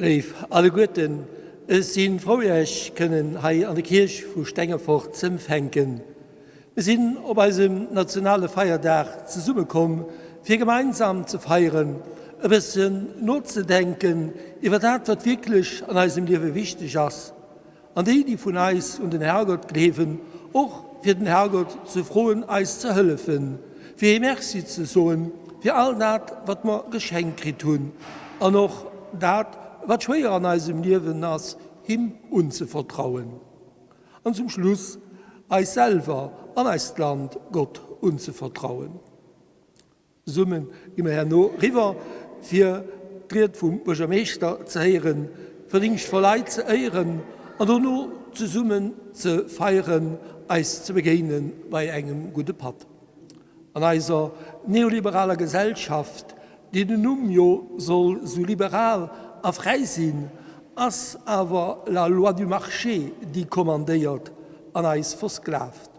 Léif alleguerten, ech si frou Iech kënnen hei an der Kierch vu Stengefort z'empfänken. Mir sinn op eisem nationale Feierdag zesummekomm fir gemeinsam ze feieren, e bëssen nozedenken iwwer dat wat wierklech an eisem Liewe wichteg ass. An déi, déi vun eis un den Herrgott gleewen, och fir den Herrgott ze froen, eis ze hëllefen, fir him Merci ze soen fir all dat, wat mer geschenkt kritt hunn, an och dat, wat schwéier an eisem Liewen ass, him unzevertrauen. An zum Schluss eis selwer an eist Land Gott unzevertrauen. Zesumme gi mer herno riwwer, fir d'Ried vum Buergermeeschter ze héieren, verdéngschtvoll Leit ze éieren an dono zesummen ze feieren, eis ze begéine bei engem gudde Patt. An eiser neoliberaler Gesellschaft, déi den Numm jo soll sou liberal a fräi sinn, ass awer la loi du marché déi kommandéiert an eis versklavt.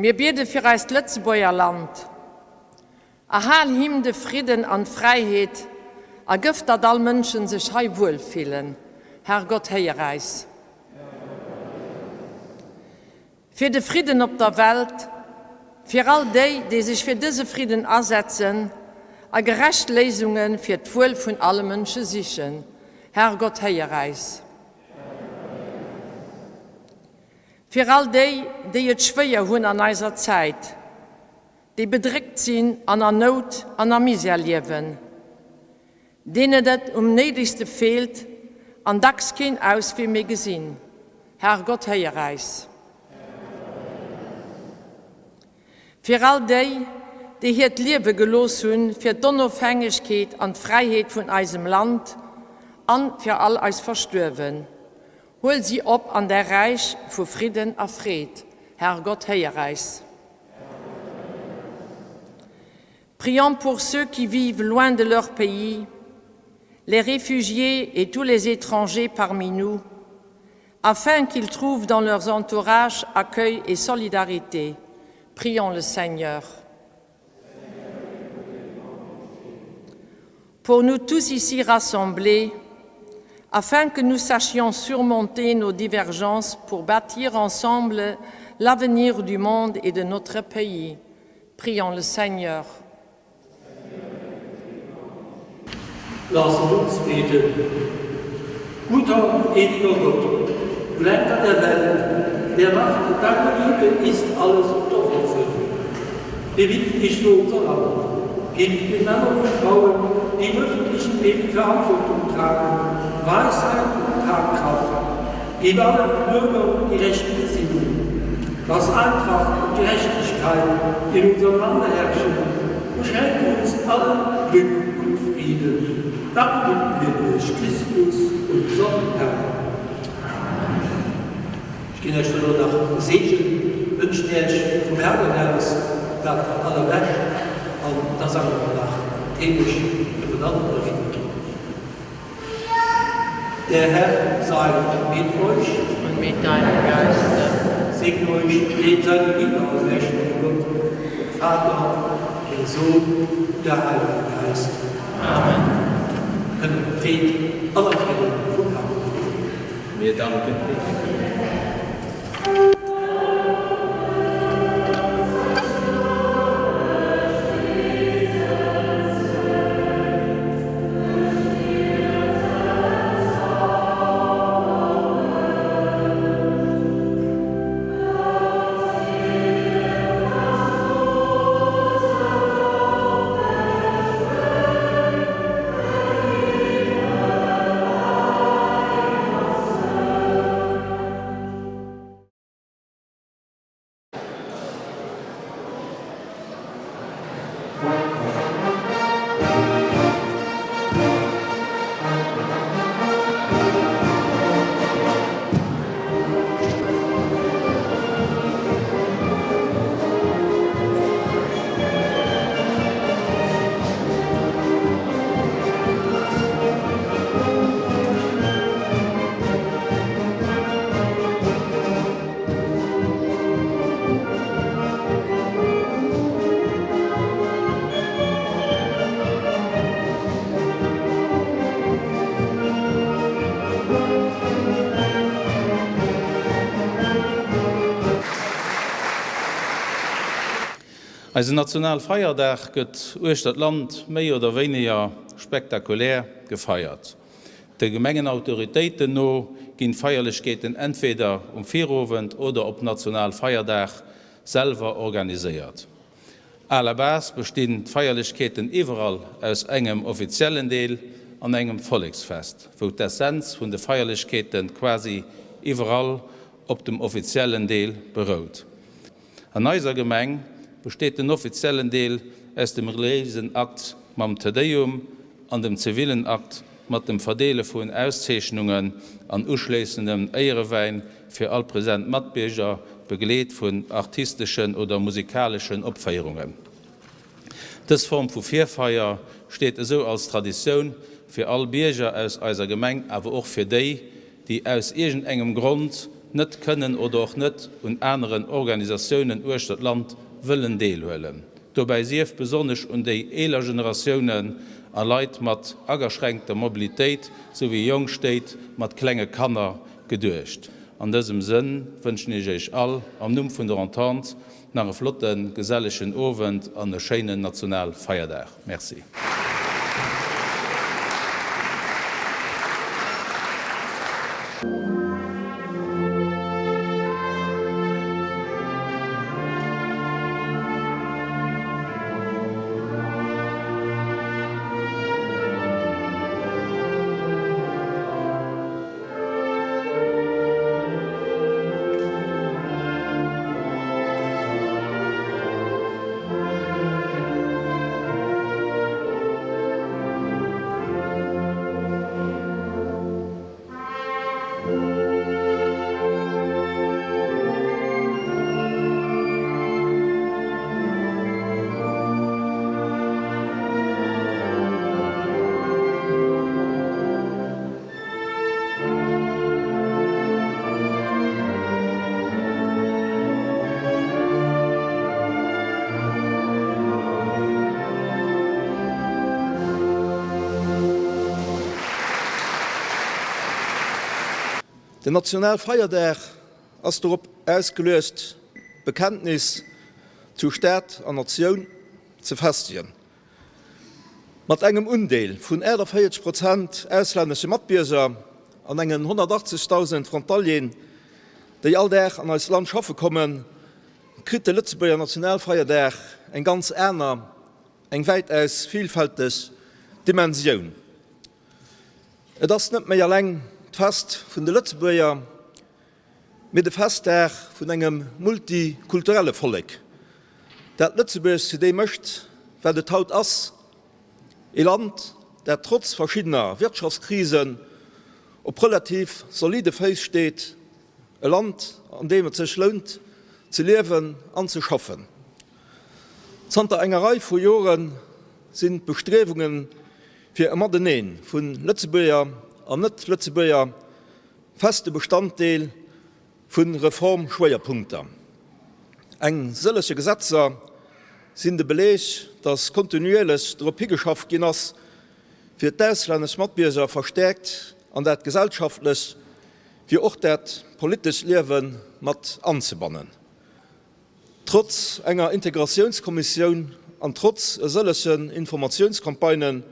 Mir biede fir eist Lëtzebuerger Land. Erhal him de Fridden an d'Fräiheet a gëff, datt all Mënschen sech hei wuel fillen. Herrgott, héier äis. Fir de Fridden op der Welt, fir all déi, déi sech fir dëse Fridden asetzen a gerecht Léisunge fir d'Wuel vun alle Mënsche sichen. Herrgott, héier äis. Fir all déi, déi et schwéier hunn an eiser Zäit, déi bedréckt sinn an an Nout an a Misär liewen, deenen et um néidegste feelt an dacks keen Auswee méi gesinn. Herrgott, héier äis. Fir all déi, déi hiert Liewe gelooss hunn fir d'Onofhängegkeet an d'Fräiheet vun eisem Land an fir all eis Verstuerwen, huel si op an däi Räich vu Fridden a Freed. Herrgott, héier äis. Prions pour ceux qui vivent loin de leur pays, les réfugiés et tous les étrangers parmi nous, afin qu'ils trouvent dans leurs entourages accueil et solidarité. Prions le Seigneur. Pour nous tous ici rassemblés, afin que nous sachions surmonter nos divergences pour bâtir ensemble l'avenir du monde et de notre pays. Prions le Seigneur. Lasset uns beten. Guter und ewiger Gott, du Lenker der Welt, der Macht deiner Liebe ist alles unterworfen. Wir bitten dich für unser Land. Gib den Männern und Frauen, die im öffentlichen Leben Verantwortung tragen, Weisheit und Tatkraft. Gib allen Bürgern die rechte Gesinnung. Lass Eintracht und Gerechtigkeit in unserem Lande herrschen und schenke uns allen Glück und Frieden. Darum bitten wir durch Christus, unseren Herrn. Ech ginn Iech elo nach e Seegen, wënschen Iech vum Herrgott aus dat Allerbescht an da sange mer nach d'Heemecht ëm en anere eriwwer ginn. Der Herr sei mit euch. Und mit deinem Geiste. Segne euch den seine Liebe allmächtige Gott, der Vater, der Sohn und der Heilige Geist. Amen. Kënnt am Freed an am Fridden vum Herrgott goen. Mir danken dir. Eisen Nationalfeierdag gëtt uechter d'Land méi oder wéineger spektakulär gefeiert. De Gemengenautoritéiten no ginn d'Feierlechkeeten entweder um Virowend oder op Nationalfeierdag selwer organiséiert. À la base bestinn d'Feierlechkeeten iwwerall aus engem offiziellen Deel an engem Volleksfest, wou d'Essenz vun de Feierlechkeete quasi iwwerall op dem offiziellen Deel berout. An eiser Gemeng besteet den offiziellen Deel aus dem reliéisen Akt mam Te Deum an dem zivilen Akt mat dem Verdeele vun Auszeechnungen an uschléissendem Éierewäin fir all present Matbierger, begleet vun artisteschen oder musikaleschen Opféierungen. Dës Form vu Virfeier steet esou als Traditioun fir all Bierger aus eiser Gemeng, awer och fir déi, déi aus iergend engem Grond net kënnen oder och net un aneren Organisatiounen uechter d'Land wëllen deelhuelen. Dobäi sief besonnesch un déi eeler Generatiounen a Leit mat agaschränkter Mobilitéit souwéi jonk Stéit mat klenge Kanner geduecht. An dësem Sënn wënschen ech Iech all am Numm vun der Entente Nach e flotten, gesellegen Owend an e schéinen Nationalfeierdag. Merci. Den Nationalfeierdag ass dorop ausgeluecht, d'Bekenntnis zu Staat an Natioun ze festegen. Mat engem Undeel vun 48 Prozent auslännesche Matbierger an engen 180.000 Frontalieren, déi all Dag an eist Land schaffe kommen, kritt de Lëtzebuerger Nationalfeierdag eng ganz aner, eng wäitaus vielfälteg Dimensioun. Et ass net méi alleng d'Fest vun de Lëtzebuerger, mee de Festdag vun engem multikulturelle Vollek, dat Lëtzebuerg zu deem mécht, wat et haut ass, ee Land, dat trotz verschiddener Wirtschaftskrisen op relativ solide Féiss steet, e Land, an deem et sech lount ze liewen an ze schaffen. Zanter enger Rei vu Jore sinn d'Bestriewunge fir e Matenee vu Lëtzebuerger an Net-Lëtzebuerger Feste Bestanddeel vu Reformschwéierpunkter. Eng sëllege Gesetzer sinn de Beleeg, datt kontinuierlech drop higeschafft ginn ass, fir d'auslännesch Matbierger verstäerkt an dat gesellschaftlech wéi och dat politescht Liewe mat anzebannen. Trotz enger Integratiounskommissioun an trotz e sëllegen Informatiounscampagnen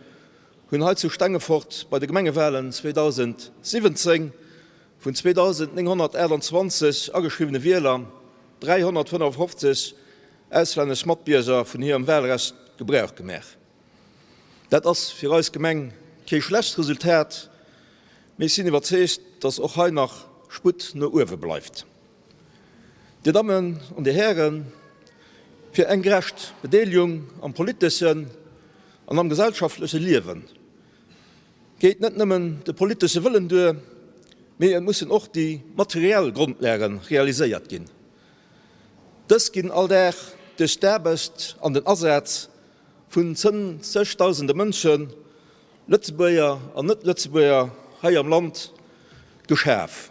hunn hei zu Stengefort bei de Gemengewalen 2017 vun 2.928 ageschriwwene Wieler 355 auslännesch Matbierger vun hirem Walrecht Gebrauch gemaach. Dat ass fir eis Gemeng kee schlecht Resultat, mee ech sinn iwwerzeegt, dass och hei nach Sputt no uewe bleift. Dir Dammen an Dir Hären, fir eng gerecht Bedeelegung am politeschen an am gesellschaftleche Liewe geet net nëmmen de politesche Wëllen duer, mee et mussen och déi materiell Grondlage realiséiert ginn. Dës ginn all Dag duerch d'Aarbecht an den Asaz vun zëngtausende Mënschen, Lëtzebuerger an Net-Lëtzebuerger, hei am Land geschaf.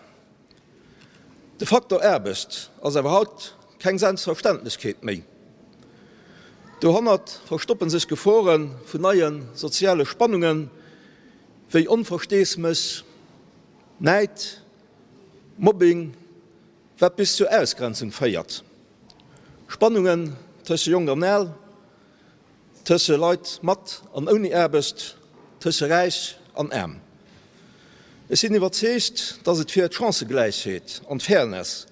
De Faktor Aarbecht ass awer haut keng Selbstverständlechkeet méi. Dohannert verstoppe sech Gefore vun neie soziale Spannungen, wéi Onversteesmech, Näid, Mobbing, wat bis zur Ausgrenzung féiert. Spannungen. tësche Jonk an Al, tësche Leit mat an ouni Aarbecht, tësche Räich an Aarm. Ech sinn iwwerzeegt, dass et fir d'Chancëgläichheet an d'Fairness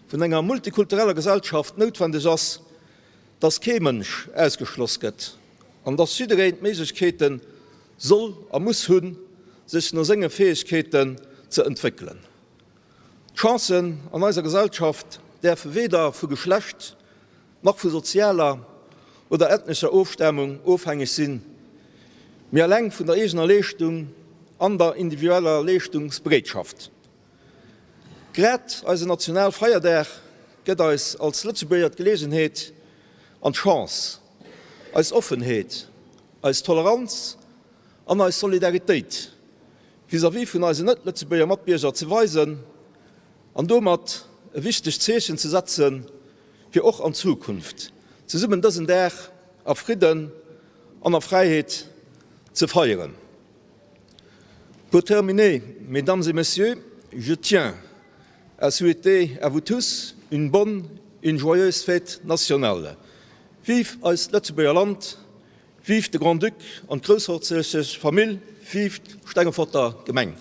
vun enger multikultureller Gesellschaft noutwendeg ass, dass kee Mënsch ausgeschloss gëtt an dass jiddereen d'Méiglechkeete soll a muss hunn, sech no senge Fäegkeeten ze entwéckelen. D'Chancen an eiser Gesellschaft däerfe weder vu Geschlecht nach vu sozialer oder ethnescher Ofstamung ofhängeg sinn, mee eleng vun der eegener Leeschtung an der individueller Leeschtungsbereetschaft. Grad eisen Nationalfeierdag gëtt eis als Lëtzebuerger d'Geleegenheet an d'Chance, eis Offenheet, eis Toleranz an eis Solidaritéit vis-à-vis vun eisen net-Lëtzebuerger Matbierger ze weisen an domat e wichtegt Zeechen ze setzen, fir och an Zukunft zesummen dësen Dag a Fridden an a Fräiheet ze feieren. Pour terminer, Mesdames et Messieurs, je tiens à souhaiter à vous tous une bonne, une joyeuse fête nationale. Vive eist Lëtzebuerger Land, Vive de Grand-Duc an d'groussherzoglech Famill, vive d'Stengeforter Gemeng!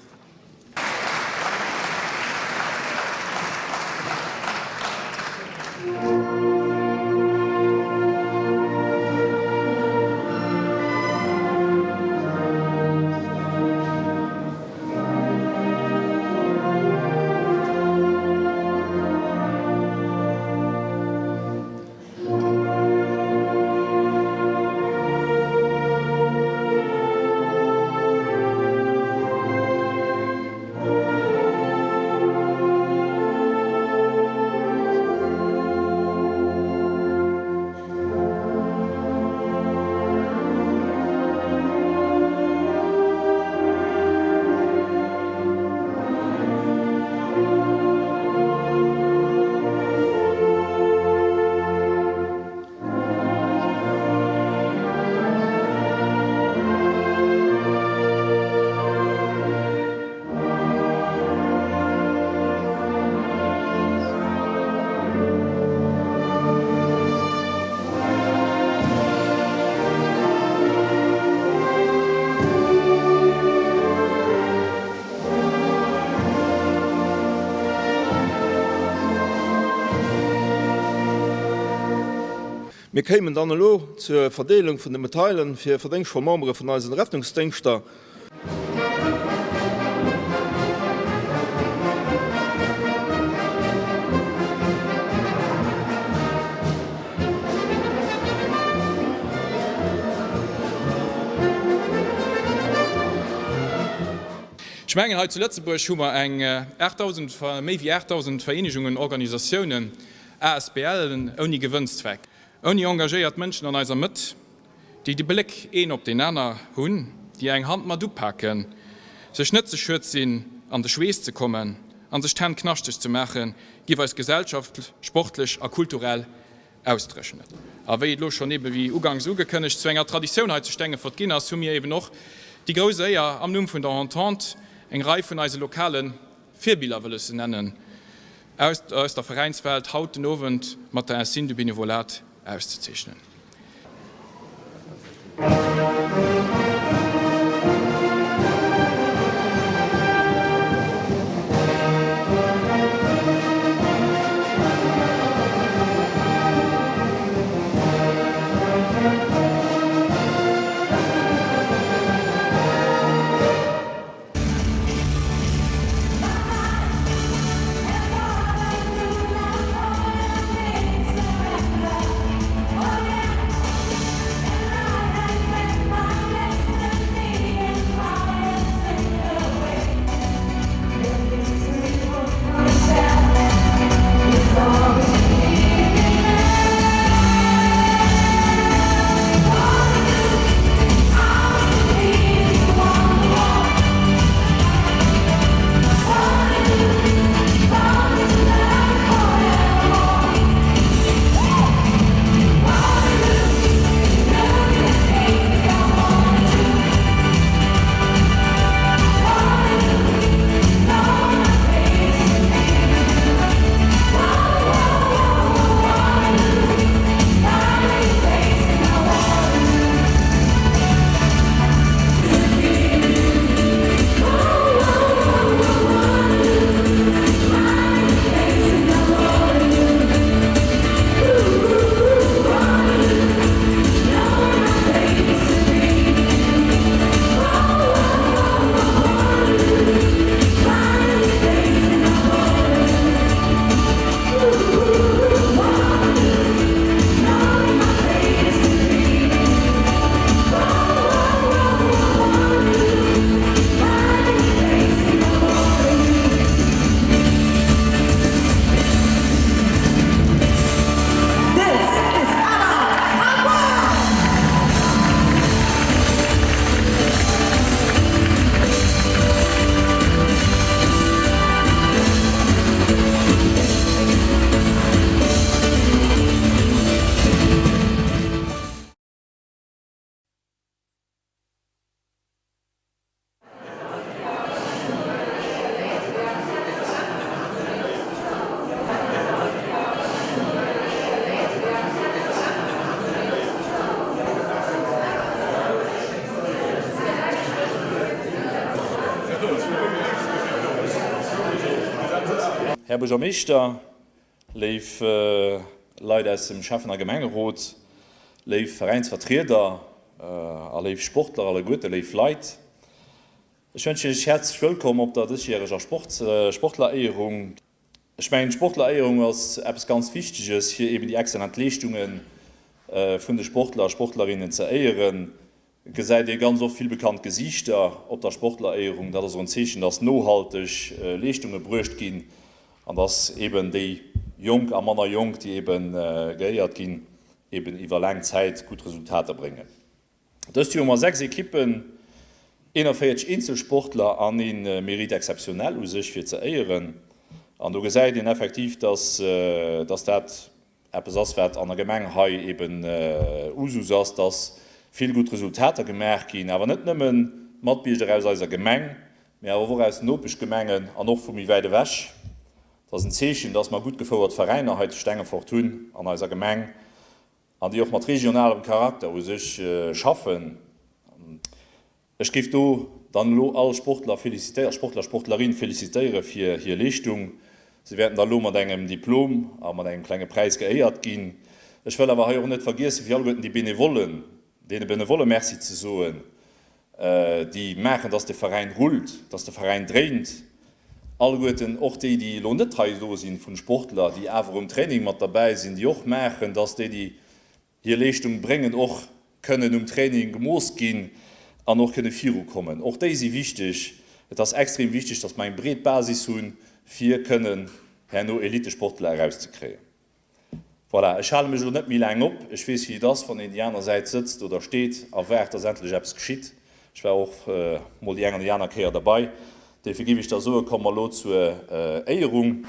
Mir kéimen dann elo zur Verdeelung vun de Metailen fir verdéngschtvoll Membere vun eisen Rettungsdéngschter. Ech mengen, hei zu Lëtzebuerg hu mer eng 8.000, méi wéi 8.000 Vereenegungen, Organisatiounen, ASBLen ouni Gewënnzweck, ouni engagéiert Mënschen an eiser Mëtt, déi de Bléck een op deen aner hunn, déi eng Hand mat upaken, sech net ze schued sinn, an de Schweess ze kommen a sech d'Hänn knaschteg ze maachen, giff eis Gesellschaft sportlech a kulturell ausdréchnen. A wéi et elo schonn ebe wéi ugangs ugekënnegt zu enger Traditioun hei zu Stengefort ginn ass, hu mir eben och déi grouss Éier, am Numm vun der Entente eng Rei vun eise lokale Virbiller, wëll ech se nennen, aus der Veräinswelt haut den Owend mat der Insigne du Bénévolat auszezeechnen. Här Buergermeeschter, léif Leit aus dem Schäffen a Gemengerot, léif Veräinsvertrieder a léif Sportler alleguerte, léif Leit. Ech wënschen Iech häerzlech wëllkomm op der dësjäreger Sportleréierung. Ech mengen, d'Sportleréierung ass eppes ganz Wichteges, fir eben déi exzellent Leeschtunge vun de Sportler a Sportlerinnen ze éieren. Et gesäit ee ganz oft vill bekannt Gesiichter op der Sportleréierung. Dat ass och en Zeechen, dass nohalteg Leeschtunge bruecht ginn an dass eben déi Jonk a manner Jonk, déi eben geéiert ginn, eben iwwer laang Zäit gutt Resultater bréngen. Dëst Joer hu mer 6 Ekippen, 41 Eenzelsportler an ee Mérite exceptionnel u sech fir ze éieren. An do gesäit een effektiv, dass dass dat eppes ass, wat an der Gemeng hei eben Usus ass, dass vill gutt Resultater gemaach ginn, awer net nëmmen d'Matbierger aus eiser Gemeng, mä awer och aus den Nopeschgemengen an och vu méi wäit ewech. Dat ass en Zeechen, dass mer gutt gefouert Veräiner hei zu Stengefort hunn an eiser Gemeng an déi och mat regionalem Charakter u sech schaffen. Ech géif do dann elo all Sportler félicitéieren, Sportler, Sportlerin félicitéiere fir hir Leeschtung. Si wäerten da elo mat engem Diplom a mat engem klenge Präis geéiert ginn. Ech wëll awer hei och net vergiessen, fir alleguerten déi Benevollen, deene Benevolle Merci ze soen, déi maachen, dass de Veräin rullt, dass de Veräin dréint. Alleguerten och déi, déi elo net hei do sinn vun Sportler, déi awer um Training mat derbäi sinn, déi och maachen, dass déi, déi hir Leeschtung bréngen, och kënnen um Training gemooss ginn an och kënne virukommen. Och déi si wichteg. Et ass extrem wichteg, dass mer eng breet Basis hunn, fir kënnen herno Elitesportler erauszekréien. Voilà, ech hale mech elo net méi laang op. Ech weess, wéi et ass, wann een déi aner Säit sëtzt oder steet a waart, dass endlech eppes geschitt. Ech war och mol déi eng an déi aner Kéier derbei. Duerfir géif ech da soen, komme mer elo zur Éierung.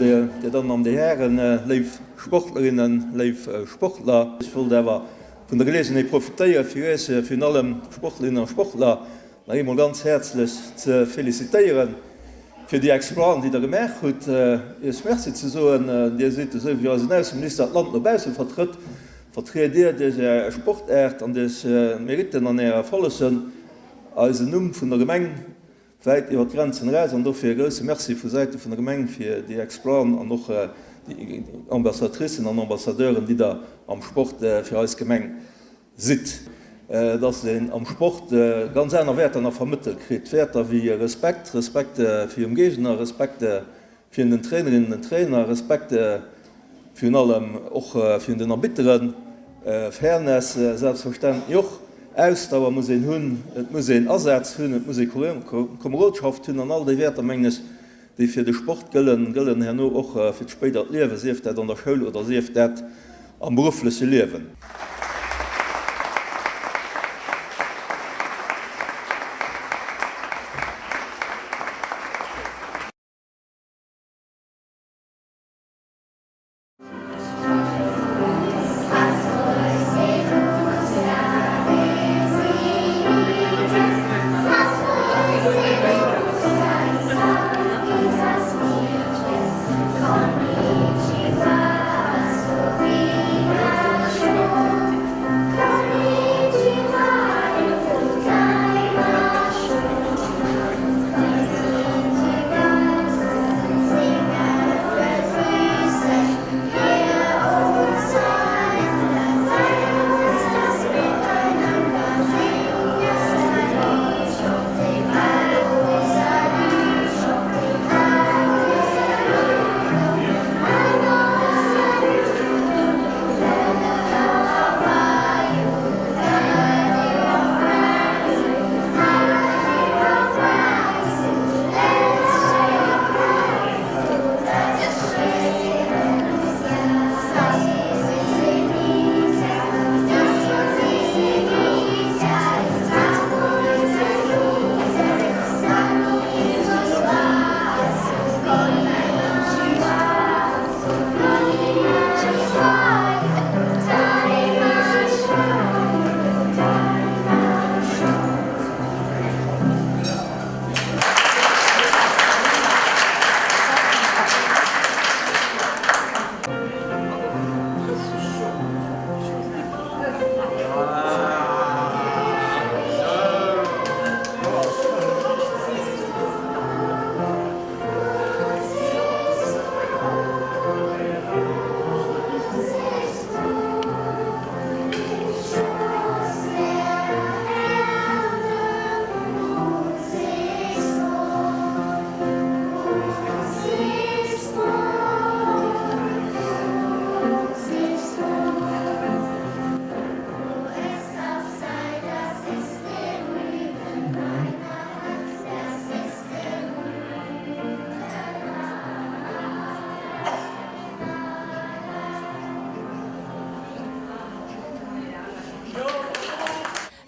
Dir Dammen an Dir Hären, léif Sportlerinnen, léif Sportler, ech wollt awer vun der Geleegenheet profitéieren, fir Iech, virun allem d'Sportlerinnen a Sportler, nach eemol ganz häerzlech ze felicitéieren. Fir déi Exploiten, déi Der gemaach hutt, Iech Merci ze soen. Dir sidd, esou wéi eisen Ausseminister d'Land no bausse vertrëtt, vertriet Dir duerch Är Sportaart an duerch Meritten an Är Erfollegen eisen Numm vun der Gemeng wäit iwwer d'Grenzen eraus. An dofir e grouse Merci vu Säite vun der Gemeng fir déi Exploiten an och déi Ambassadricen an Ambassadeuren, déi Der am Sport fir eis Gemeng sidd, dass een am Sport ganz aner Wäerter nach vermëttelt kritt, Wäerter wéi Respekt, Respekt virum Géigner, Respekt virun den Trainerinnen an Trainer, Respekt virun allem och virun den Arbitteren, Fairness selbstverständlech och, Ausdauer muss een hunn, et muss een Asaz hunn, et muss ee Komerodschaft hunn an all déi Wäerter, mengen ech, déi fir de Sport gëllen, gëllen herno och fir d'spéidert Liewen, sief dat an der Schoul oder sief dat am beruffleche Liewen.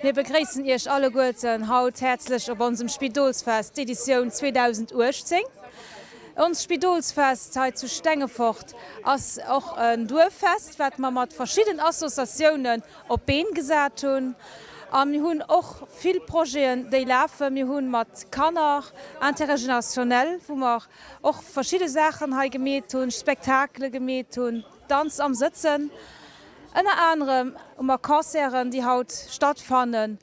Mir begréissen Iech alleguerten haut häerzlech op onsem Spidolsfest, d'Editioun 2018. Onst Spidolsfest hei zu Stengefort ass och en Duerffest, wat mer mat verschidden Associatiounen op d'Been gesat hunn. A mir hunn och vill Projeten, déi lafen. Mir hu mat Kanner intergénérationnel, wou mer och verschidde Saachen hei gemeet hunn, Spektakele gemeet hunn, Danz am Sëtzen. Ënner anerem hu mer Concerten, déi haut stattfannen.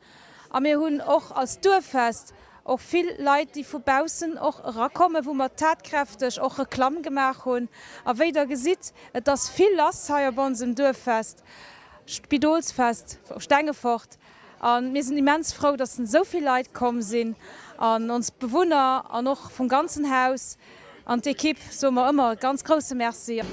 A mir hunn och als Duerffest och vill Leit, déi vu baussen och erakommen, wou mer tatkräfteg och Reklamm gemaach hunn. A wéi Der gesitt, et ass vill lass hei op onsem Duerffest, Spidolsfest Stengefort. A mir sinn immens frou, dass esou vill Leit komm sinn an ons Bewunner an och vum ganzen Haus an d'Ekipp soe mer ëmmer e ganz grousse Merci.